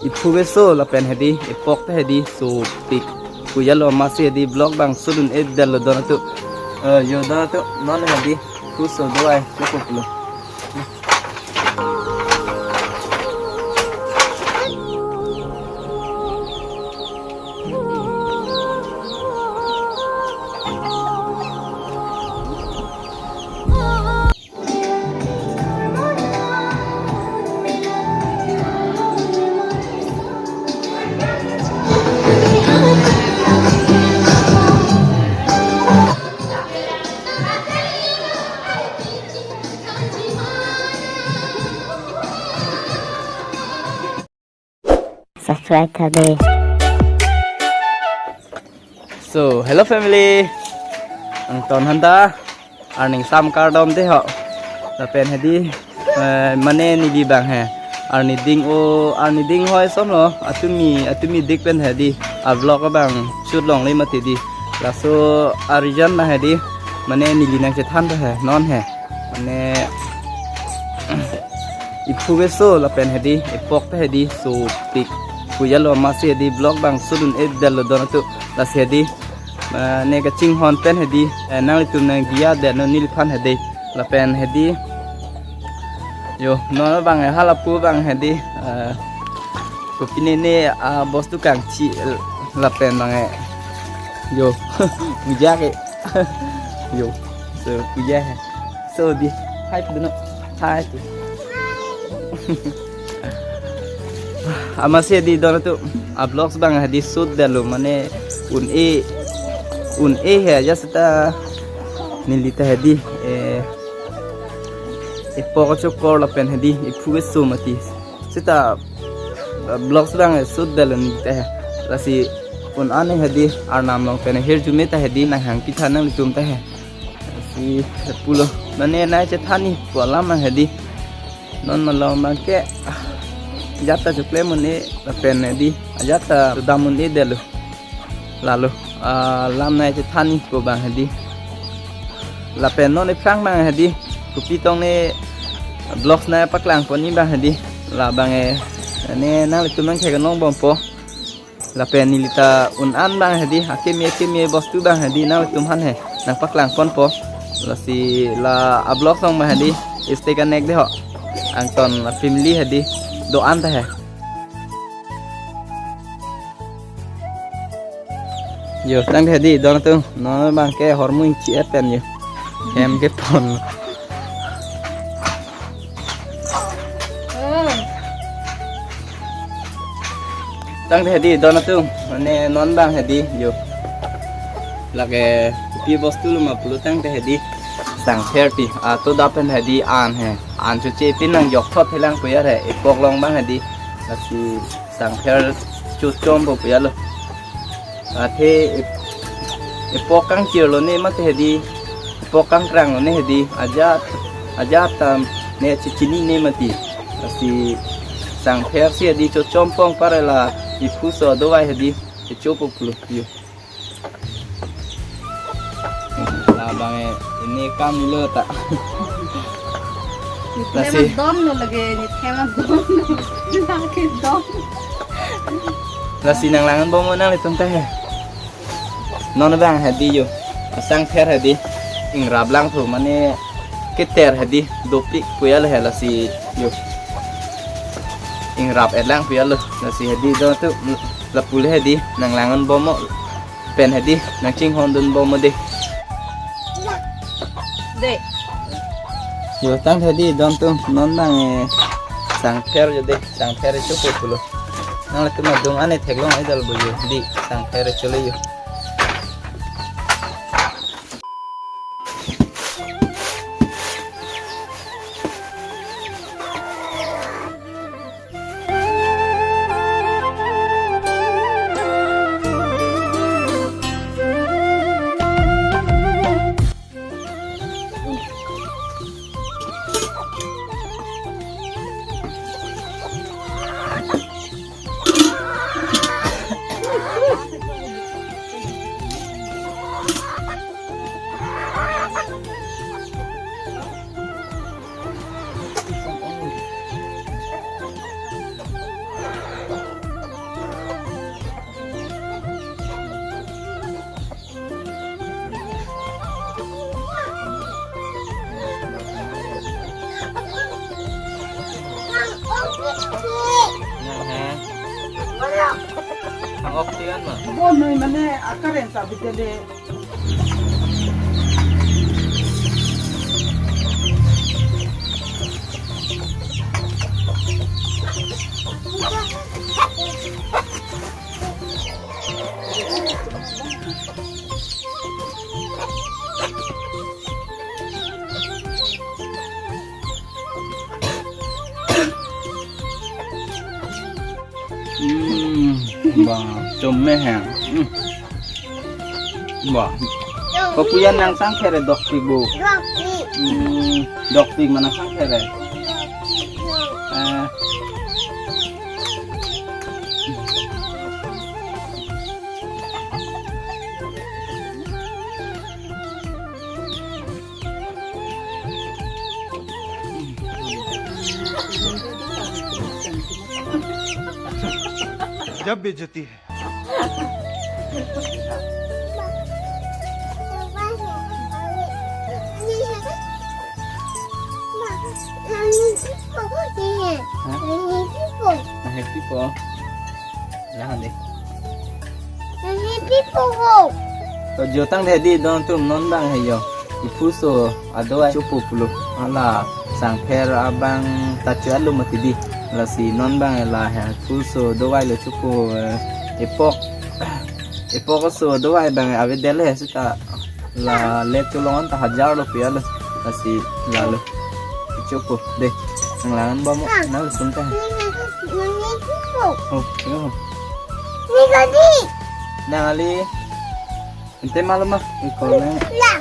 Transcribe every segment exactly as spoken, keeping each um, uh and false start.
Iphu keso lapen hedi, ipok ta hedi, sopik. Pujalo amatsi hedi vlog bang shoot un-edetlo don atum. Eh, yo don atum, non hedi, iphu so do ai, so koplo. Subscribe tha dei. So, hello family. Angton hanta arning sam kardom te ho. Lapen hedi, eh, mane neli bang he. Arni ding o, arni ding hoi somlo. Atumi, atumi dik pen hedi. A vlog abang shoot longle mati di. Laso a reason na hedi. Mane neli nangchethan ta he. Non he. Mane iphu keso lapen hedi, ipok ta hedi, sopik. Pujalo amatsi hedi, vlog bang shoot un-edetlo don atum. Lasi hedi, mane kachinghon pen hedi, eh, nanglitum nangdiya det non neliphan hedi. Lapen hedi, yo, non bang, eh, hala pu bang hedi, eh, kopine ne, ah, bostu kangchi, eh, lapen bang, eh, yo, puja ke, yo, so puja he. So di, hai pu dun o, hai pu. Amatsi hedi don atum, a vlogs bang hedi shoot detlo mane un-e, un-e he aja seta neli ta hedi, eh, ipok chokor lapen hedi, iphu keso mati. Seta, eh, vlogs bang shoot detlo neli ta he. Lasi un-an hedi arnam along pen ahirjume ta hedi nanghangpi tha nanglitum ta he. Si pulo. Mane nangchethan ni pu alam bang hedi. Non malom bang ke, ah, ajat ta choklem un-e lapen hedi. Ajat ta dam un-edetlo. Lalo, ah, lam nangchethan ni pu bang hedi. Lapen non aphrang bang hedi. Kopi tong ne vlogs nangpaklang pon ni bang hedi. La bang e, ne nanglitum nangtheklong bompo. Lapen neli ta un-an bang hedi, akeme akeme bostu bang hedi, nanglitum aphan he nangpaklang ponpo. Lasi la a vlogs along bang hedi, stay connect dei ho. Angton family hedi, do-an ta he. Yo, tangte hedi, don atum, non bang ke hormu ingchi et pen yo. Hem kepon. Tangte hedi don atum, mane non bang hedi yo. Lake kopi bostu lo ma pulo tangte hedi. Sangpher ti, ato dap pen hedi an he. An choche pin nangjok thot thelang pu ya he. Ipok along bang hedi. Lasi sangpher chochompo pu ya lo. Athe ip-, ipok kangchirlo ne mati hedi, ipok kangkranglo ne hedi, ajat, ajat ta ne chechinine mati. Lasi sangpher si hedi chochompong pare la iphu so do vai hedi, ichopo pulo yo. La bang e, ini kam lo ta. Lasi. Ini tema don lo lagi, ini tema don. Lagi don. Lasi nanglang-an bom nanglitum ta he. Non bang hedi yo. Asangpher hedi. Ingrap lang thu mane keter hedi dopik pu ya lo he lasi yo. Ingrap et lang pu ya lo. Lasi hedi don atum lapu le hedi nanglang-an bom mo. Pen hedi nangchinghon dun bom mo dei. Dei. Yo tangte hedi don atum non bang e sangpher yo dei, sangpher chopo pulo. Nanglitum adung an theklong-edetlo yo dei, sangpher chole yo. Ang ok tiyan ma. Bo noi mane akaren sa bidele. Hmm, ba, chom me he. Hmm. Ba. Kopi an nang sangphere dokpik bo. Dokpik. Hmm, dokpik ma nang sangphere. Dokpik. Eh. गजब बेइज्जती है। Nang happy po. Lahan dei. Nang happy po ho. To jotang dei di don atum, non bang he yo. Iphu so adovai chopo pulo. Hala sangpher abang ta cho-et lo mati di. Lasi non bang la he iphu so dovai lo chopo, eh, epok. Epok so dovai bang avedetlo he seta. La le cholong an ta hajar lo pia lo. Lasi lalo. Chopo dei. Nang langan bom mo. Ah. Nang sung ta. Nang happy po. Oh, yo. Ni kadi. Nang ali. Ante malo ma, ikol nang. La.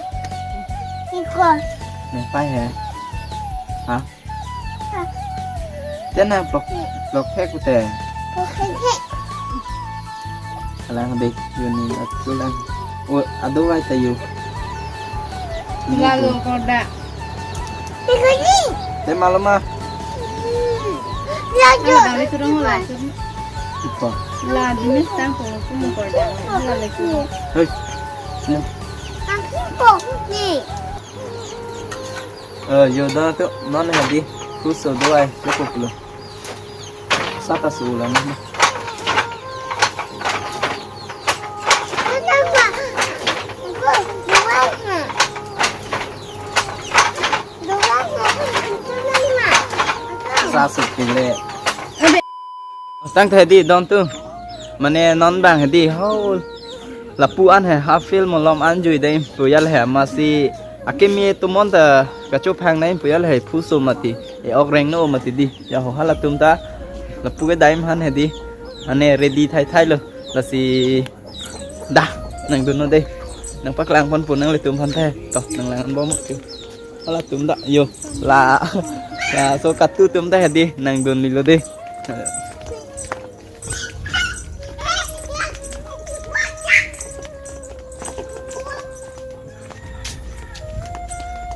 Ikol. Nang pai he. Ha? Ha. Te nang plok, plok he kute. Plok he he. Alang dei, yuni atu lang. Oh, adovai ta yo. Lalu koda. Te malo ma. Laju. Ada kali turun mulai turun. Ipa. Laju ni sang ko ko ko da. Laju. Hei. Sini. Aku ko ni. Eh, yo don atum, non hadi. Iphu so dovai, chopo pulo. Sata sulang. Sa suk pile. Tangte hadi don atum. Mane non bang hadi ho. Lapu an he half field malom an jui dei pu ya le he masi akimi atum an ta kachophang nai pu ya le he iphu so mati. E-ok rengno mati di. Ya ho halatum ta. Lapu kedam aphan hadi. Ane ready thai thai lo. Lasi dah nangdunnon dei. Nangpaklang ponpo nanglitum aphan te. To nang langan bom mo. Halatum dak yo. La. La so katu atum ta hadi nangdun lilo dei.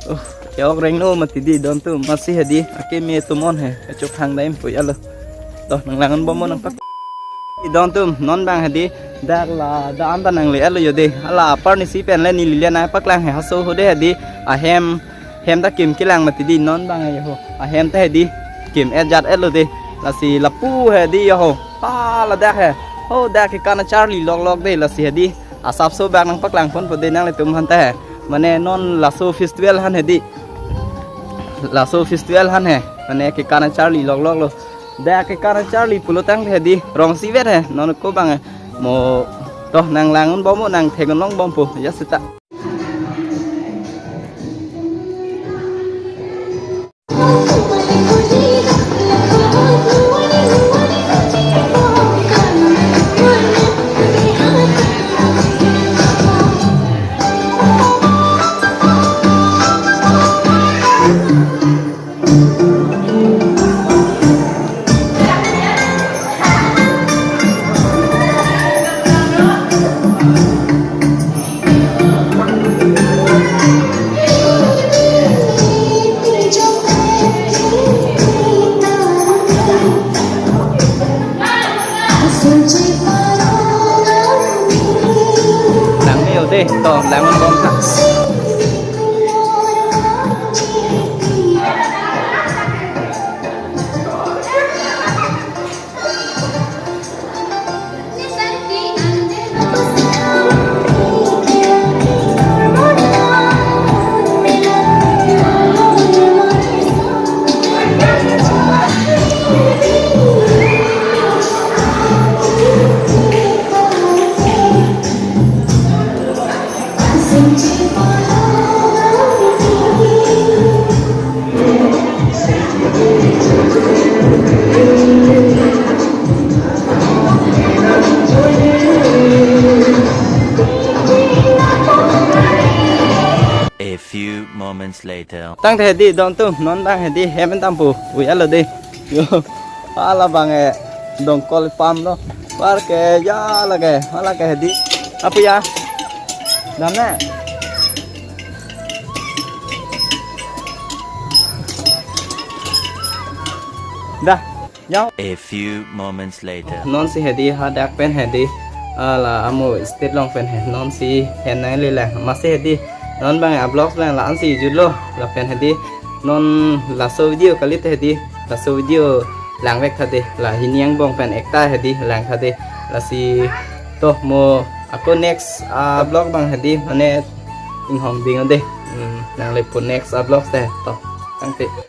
Oh, ya-ok rengno mati di don atum masi hadi akimi atum an he kachophang dam pu ya lo. To nang langan bom mo nangpak. Don atum non bang hadi dak la da an ta nangle-et lo yo dei. Hala apar ni si pen le neli le nangpaklang he haso ho dei hadi ahem hem ta kim kelang mati di non bang he ho. Ahem ta hadi kim-et jat-et lo dei. Lasi lapu hadi yo ho. Ha ladak he. Ho dak ke kana charli lok lok dei lasi hadi. Asapso bak nangpaklang ponpo dei nanglitum aphan ta he. Mane non laso festival aphan hadi. Laso festival aphan he. Mane ke kana charli lok lok lo. Dak ke kana charli pulo tangte hadi. Rong sivet he. Non ko bang he. Mo to nang langun bom mo nang theklong bompo. Ya seta. Lang ni ode, to, lang bom ha. Later. Tangte hedi don atum, non bang hedi hem en dampo, pu ya lo de. Yo, hala bang e dongkol pam lo. Parke ya lake, hala ke hedi. Apu ya? Dam na? Dah. Yo. A few moments later. Non si hedi hadak pen hedi, ah, la amo state along pen he, non si hen nanglelang. Masi hedi non bang a-vlogs bang la-an si jutlo. Lapen hedi non laso video kalite hedi, laso video langvek tha de, la hini angbong pen ekta hedi lang tha de. Lasi to mo ako next, ah, vlog bang hedi mane inghong ding de. Hmm, nangle po next, ah, vlogs te to. Tangte.